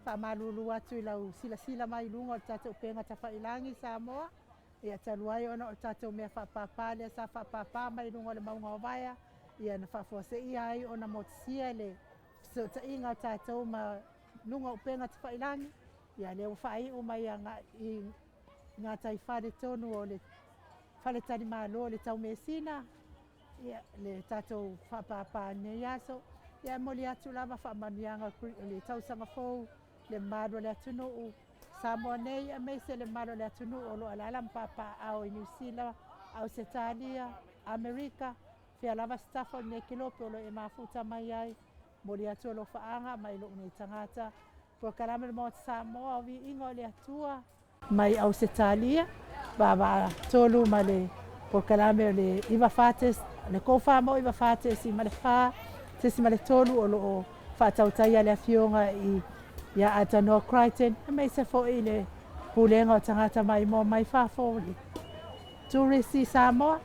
Faamalulu atu i lau silasila mai i luga o le tatou upega tafailagi Samoa, ia talu ai ona o le tatou mea faapapa lea sa faapapa mai i luga o le mauga o Vaea, ia na faafuaseia ai ona motusia le fesootaiga o tatou ma luga o upega tafailagi, ia lea ua faaiu mai agai i gataifale tonu o le faletalimalo o le Taumeasina, ia le tatou faapapa i lenei aso. Ia e momoli atu lava faamanuiaga o le tausaga fou i le mamalu o le atunuu Samoa nei aemaise le mamalu o le atunuu o lo o alaala ma papaaao i Niu Sila, Ausetalia, Amerika, fea lava se tafa o lenei kelope o lo o e mafuta mai ai. Momoli atu alofaaga mai lou nei tagata, polokalame o le Maota Samoa o Viiga o le Atua, mai Ausetalia, vaavaatolu ma le polokalame o le 94 le 4 94.3 o lo o faatautaia le afioga i ia Atanoa Crichton, aemaise foi le Pulega o Tagata Maimoa mai Fafo, le Turisi Samoa,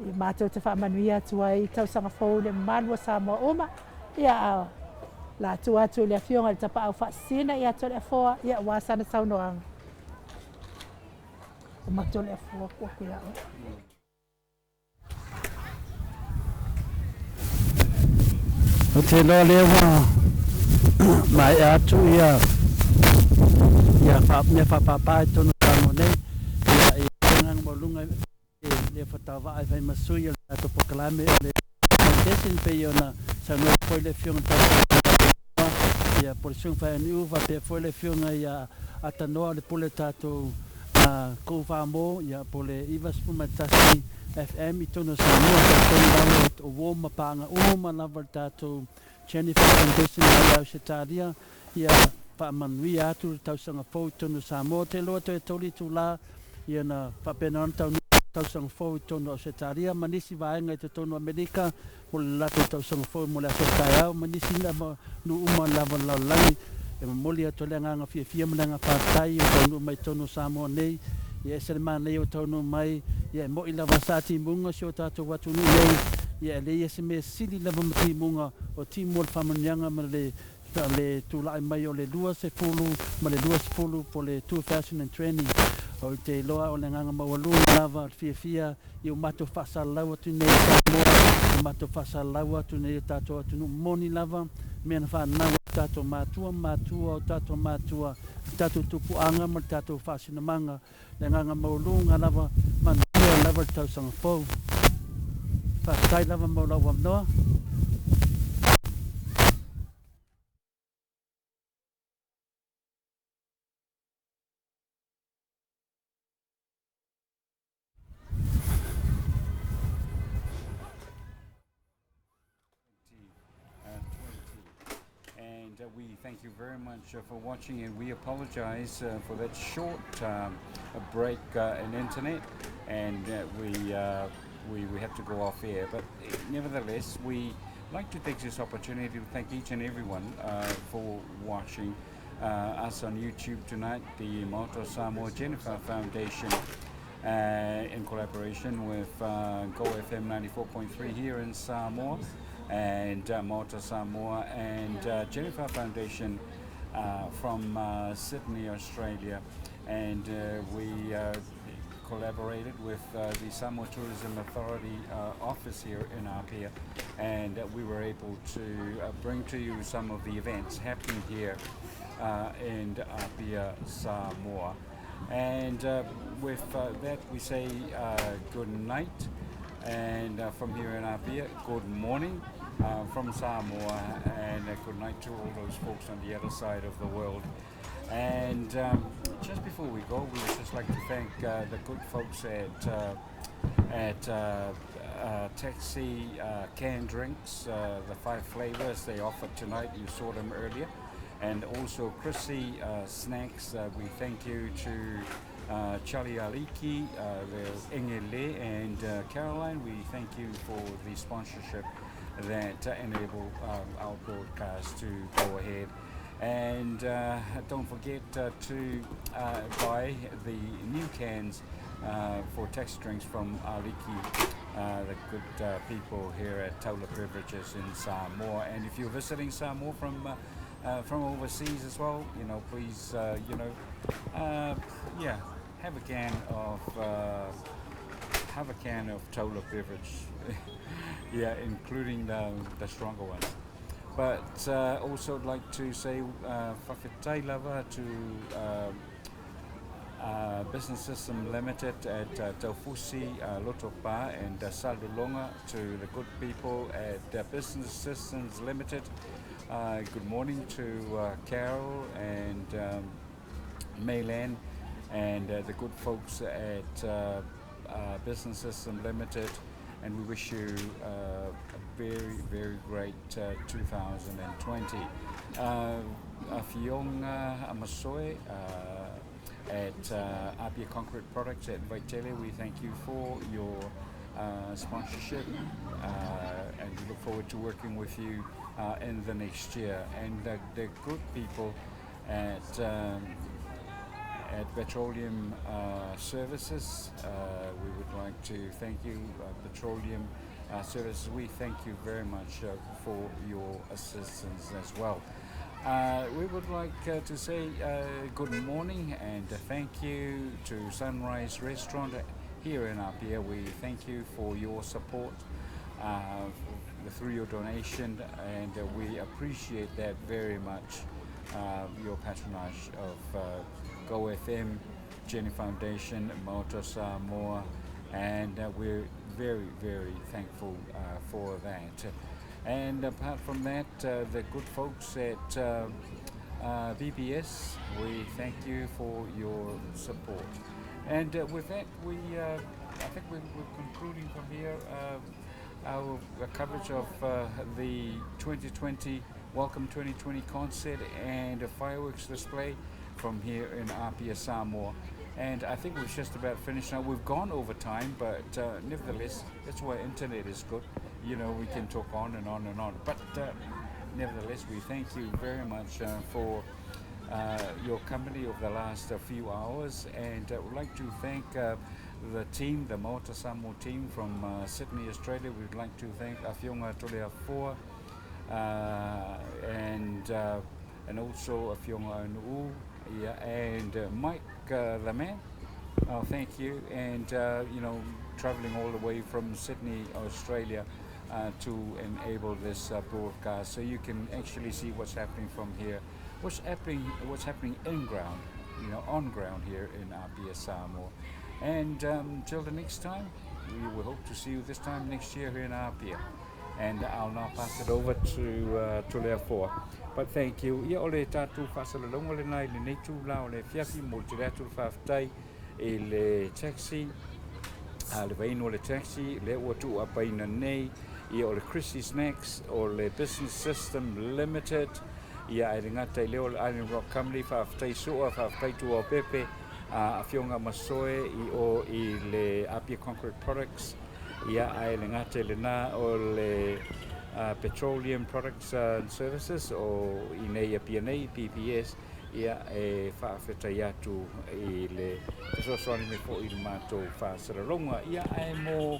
i matou te faamanuia atu ai i tausaga fou le mamalu o Samoa uma. Ia a la tuu atu i le afioga i le Tapaau Faasisina ia Toleafoa, ia aua sana saunoaga. O ma Toleafoa kua ku ia oe. Ou te iloa lea ua maea atu ia ia mea faapapa i totonu o Samoa nei. Ia, e i ai le agaga maualuga e le faatauvaa e fai ma sui o le tatou polokalame o le Foundation pei ona saunoa foi le Afioga i le Taitaifono ia po o le Susuga Faeaniu faapea foi le Afioga ia Atanoa o le pule o tatou Kou Famo ia po o le 91 FM i totonu o Samoa. E talitonu lava o uo ma paaga uma lava le tatou Jennifer Foundation mai Ausetalia ia faamanuia atu le tausaga fou i totonu o Samoa. Ou te iloa toe 3 itula ia ona faapena ona taunuu le tausaga fou i totonu o Ausetalia ma nisi vaega i totonu o Amerika mo le latou tausaga fou mo le aso taeao ma nisi nuu uma lava o le lalolagi. E momoli atu ai le agaga fiafia ma le agaga faafetai ua taunuu mai i totonu o Samoa nei. Ia e ese le manaia ua taunuu mai, ia e mo'i lava sa timuga si o tatou atunuu nei, ia e leai se mea sili lava ma timuga o timu o le faamanuiaga ma le le tulai mai o le 20 ma le 20 po o le 2020. Ou te iloa o le agaga maualuga lava o le fiafia i o matou faasalalau atu nei i Samoa, o matou faasalalau atu nei i o tatou atunuu moni lava, mea na fanau ai o tatou matua ma matua o tatou matua, le tatou tupuaga ma le tatou faasinomaga. Le agaga maualuga lava, manuia lava le tausaga fou. Faafetai lava mo lou avanoa. And we thank you very much for watching, and we apologize for that short break in internet, and we, we we have to go off air. But nevertheless, we like to take this opportunity to thank each and everyone for watching us on YouTube tonight, the Maota Samoa Jennifer Foundation. In collaboration with Go FM 94.3 here in Samoa and Maota Samoa and Jennifer Foundation from Sydney, Australia. And we collaborated with the Samoa Tourism Authority office here in Apia, and we were able to bring to you some of the events happening here in Apia, Samoa. And with that, we say good night. And from here in Apia, good morning from Samoa, and good night to all those folks on the other side of the world. And just before we go, we would just like to thank the good folks at at Taxi Canned Drinks, the 5 flavors they offered tonight. You saw them earlier. And also Chrissy Snacks, we thank you to Charlie Aliki, the Engele, and Caroline. We thank you for the sponsorship that enabled our broadcast to go ahead. And don't forget to buy the new cans for taxi drinks from Aliki, the good people here at Taula Beverages in Samoa. And if you're visiting Samoa from From overseas as well, please, yeah, have a can of Taula beverage, yeah, including the stronger ones. But also I'd like to say faafetai lava to Business System Limited at Taufusi, Lotopa and Salulonga, to the good people at Business Systems Limited. Good morning to Carol and Maylan and the good folks at Business System Limited, and we wish you a very, very great 2020. Afioga Amasoe at Apia Concrete Products at Vaitele, we thank you for your sponsorship, and we look forward to working with you in the next year. And the good people at Petroleum Services, we would like to thank you, Petroleum Services. We thank you very much for your assistance as well. We would like to say good morning and thank you to Sunrise Restaurant here in Apia. We thank you for your support through your donation, and we appreciate that very much, your patronage of Go FM, Jenny Foundation, Maota Samoa, and we're very, very thankful for that. And apart from that, the good folks at BBS, we thank you for your support. And with that, we I think we're concluding from here our coverage of the 2020 Welcome 2020 concert and a fireworks display from here in Apia, Samoa. And I think we've just about finished now. We've gone over time, but nevertheless, that's why internet is good. We can talk on and on and on. But nevertheless, we thank you very much for your company over the last few hours. And I would like to thank the team, the Maota Samoa team from Sydney, Australia. We'd like to thank Afioga Toleafoa and also Afioga Anu'u, yeah, and Mike the man. Oh, thank you. And, traveling all the way from Sydney, Australia, to enable this broadcast, so you can actually see what's happening from here, what's happening in ground, on ground here in Apia, Samoa. And till the next time, we will hope to see you this time next year here in Apia. And I'll now pass it over to Toleafoa. But thank you. Ia o le tatou faasalalauga lena i lenei itula o le afiafi mo le atu le faafetai i le taxi a le vainu o le taxi le ua tuu apaina nei ia o le Chrissy Snacks o le Business System Limited ia ai le gata i lea o le Island Rock Company faafetai sua faafetai tua o pepe a afioga Masoe i o i le Apia Concrete Products ia ai le gata i lena o le Petroleum Products and Services o i nei Apia nei PPS ia e faafetai atu i le fesoasoani mai fo'i i le matou faasalalauga ia ae mo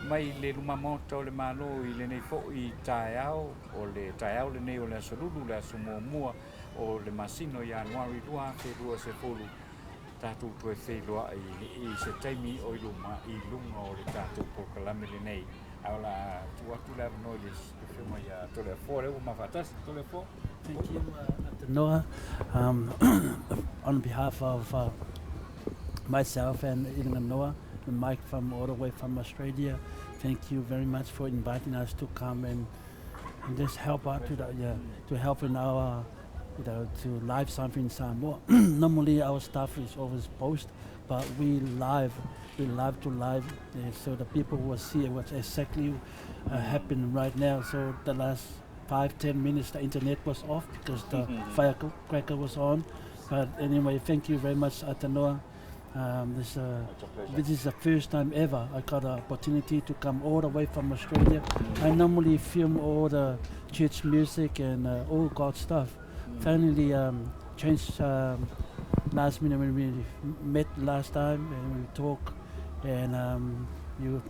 mai le luma maota o le Malo i lenei fo'i taeao o le taeao lenei o le aso Lulu le aso muamua o le masina o Ianuari 2020 tatou toe feiloai i se taimi o i luma i luga o le tatou polokalame lenei ae o le a tuu atu le avanoa i le afioga ia Toleafoa lea ua mafaatasi Toleafoa. Thank you, Noah. On behalf of myself and Ilinga Noah and Mike from all the way from Australia, thank you very much for inviting us to come and just help out to the, yeah, to help in our to live something in Samoa. Normally our stuff is always post, but we love to live, so the people will see what's exactly happening right now. So the last 5-10 minutes the internet was off because the firecracker was on. But anyway, thank you very much, Atanoa. It's a pleasure. This is the first time ever I got an opportunity to come all the way from Australia. I normally film all the church music and all God stuff. Finally, changed last minute when we met last time and we talk, and you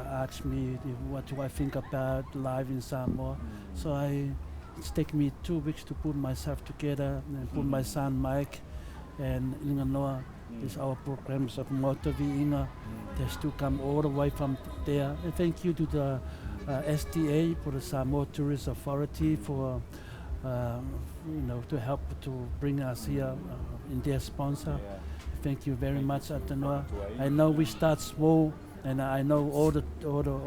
asked me what do I think about live in Samoa. So I It's taken me 2 weeks to put myself together and put my son Mike and Inganoa. Is our programs of Maota Viiga. They still come all the way from there. And thank you to the STA for the Samoa Tourist Authority for to help to bring us here in their sponsor. Thank you very much, Atanoa. I know we start small, and I know all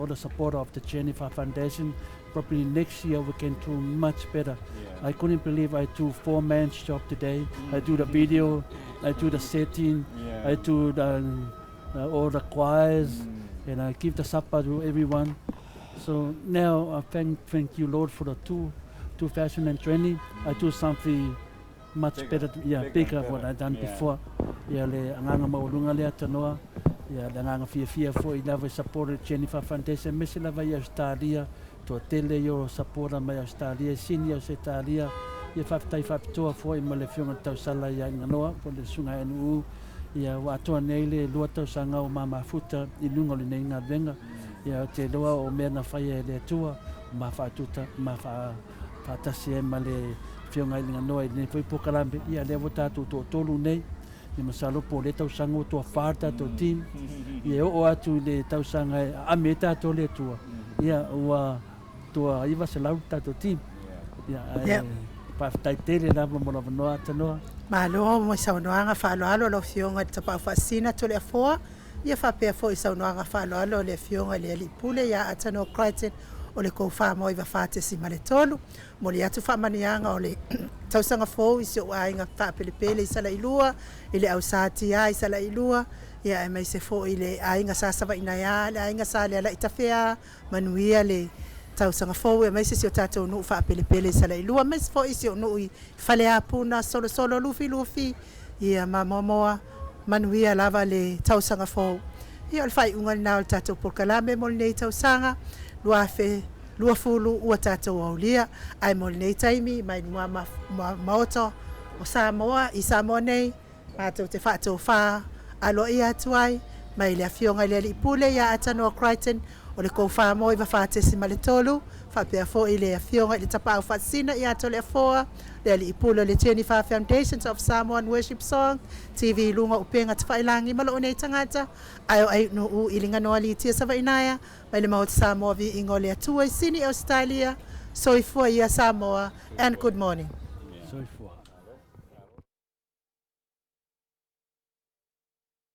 the support of the Jennifer Foundation. Probably next year we can do much better. I couldn't believe I do four man's job today. I do the video, I do the setting, I do the all the choirs, and I give the supper to everyone. So now I thank you, Lord, for the 2020. I do something much Bigger, better, yeah, bigger bigger, and what better. I done before. Ia le agaga maualuga lea tanoa, ia le agaga fiafia fo'i lava i support Jennifer Foundation mese lava i Australia toatele i o support mai Australia sini Australia ia faafetai faapitoa fo'i ma le afioga le tausala ia Iganoa po le susuga NU ia ua atoa nei le lua tausaga o mamafuta i luga o lenei galuega ia te loa o mea na faia e le Atua ma faatuta ma faatasi ai ma le afioga i Liganoa i lenei foi polokalame ia lea ua tatou toatolu nei ia masalo po o le tausaga ua toafā le tatou team ia e oo atu i le tausaga e aami ai tatou le Atua ia ua toa 900 tatou team ia ae faafetai tele lava mo lavanoa atanoa. Malo mo saunoaga faaaloalo lau Afioga i le Tapaau Faasisina Toleafoa ia faapea fo'i saunoaga faaaloalo le Afioga i le Alii Pule ia Atanoa Crichton o le Koufa 94.3. Momoli atu faamanuiaga o le tausaga fou i si ou aiga faapelepele i Salailua i le au Satia i Salailua ia aemaise fo'i le aiga Sa Savaiinaea le aiga Sa Lealai Tafea manuia le tausaga fou aemaise si o tatou nuu faapelepele i Salailua aemaise fo'i si ou nuu i Faleapuna, Solosolo, Lufilufi ia ma Moamoa manuia lava le tausaga fou. Ia o le faaiuga lena o le tatou polokalame mo lenei tausaga 2020 ua tatou aulia ae mo lenei taimi mai luma maota o Samoa i Samoa nei matou te faatofā aloaia atu ai mai le Afioga i le Alii Pule ia Atanoa Crichton o le Koufa 94.3 faapea fo'i le Afioga i le Tapaau Faasisina ia Toleafoa le Alii Pule o le Jennifer Foundations of Samoan Worship Song TV luga o upega tafailagi ma loo nei tagata ae o ai nuu i Liganoa Litia Savaiinaea mai le Maota Samoa Viiga o le Atua i Sini Ausetalia. Soifua ia Samoa and good morning.